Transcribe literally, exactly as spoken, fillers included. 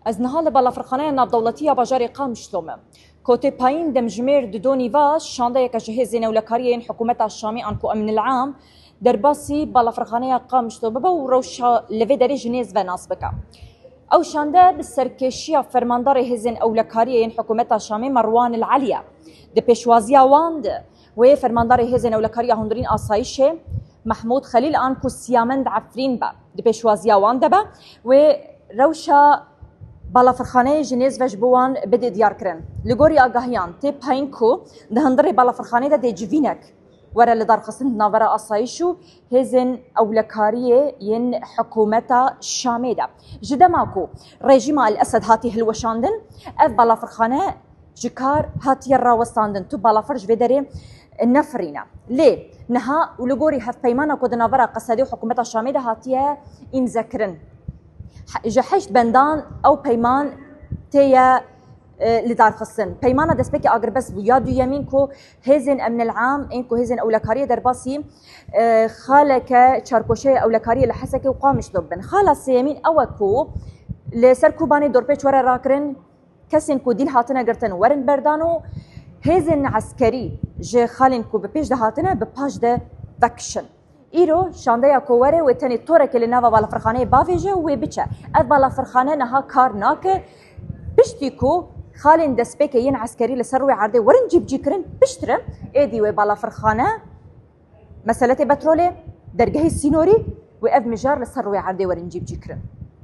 Ez niha li balafirxaneya navdewletî ya bajarê Qamişlo me. Kotê payîn demjimêr di donî va şandeyeke ji hêzên ewlekariyê yên hikûmeta Şamê anku Emnil Am derbasî balafirxaneya Qamişlo bibe û rewşa li vê derê ji nêz ve nas bike. Ew şande bi serkêşiya fermandarê hêzên ewlekariyê yên hikûmeta Şamê Merwan El Eliye di pêşwaziya wan de wê fermandarê hêzên ewlekariya hundirîn asayişê Mehmûd Xelîl anku Siyamend Efrîn be di pêşwaziya wan de be wê rewşa balafirxaneyê ji nêz ve ji bo wan bide diyar kirin. Li gorî agahiyan tê payîn ku di hundirê balafirxanê de dê civînek were lidarxistin di navbera asayîş û hêzên ewlekariyê yên hikûmeta Şamê de. Ji dema ku rejîma El Esed hatî hilweşandin, ev balafirxane ji kar hatiye rawestandin. Tu balafir ji vê derê nefirîne. Lê niha û li gorî hevpeymana ku di navbera Qesedê û hikûmeta Şamê de hatiye îmzekirin, he- ji heşt bendan ew peyman tê ye, e, lidarxistin. Peymana destpêkê agirbest bû. Ya duyemîn ku hêzên Emnil Am ên ku hêzên ewlekariyê derbasî, e, xaleke çarkoşeyê ewlekariyê li Hesekê û Qamişlo bibin. Xala sêyemîn ew e ku li ser Kobanê dorpêç were rakirin, kesên ku dîl hatine girtin werin berdan û hêzên eskerî ji xalên ku bi pêş de hatine bi paş de vekişin. Îro şandeya ku were wê tenê torekê li nava balafirxaneyê bavêje û wê biçe. Ev balafirxane niha kar nake. Piştî ku xalên destpêkê yên eskerî li ser rûyê erdê werin cîbicîkirin, piştre êdî wê balafirxane meseletê petrolê, dergehê sînorî wê ev mijar li ser rûyê erdê werin cîbicîkirin.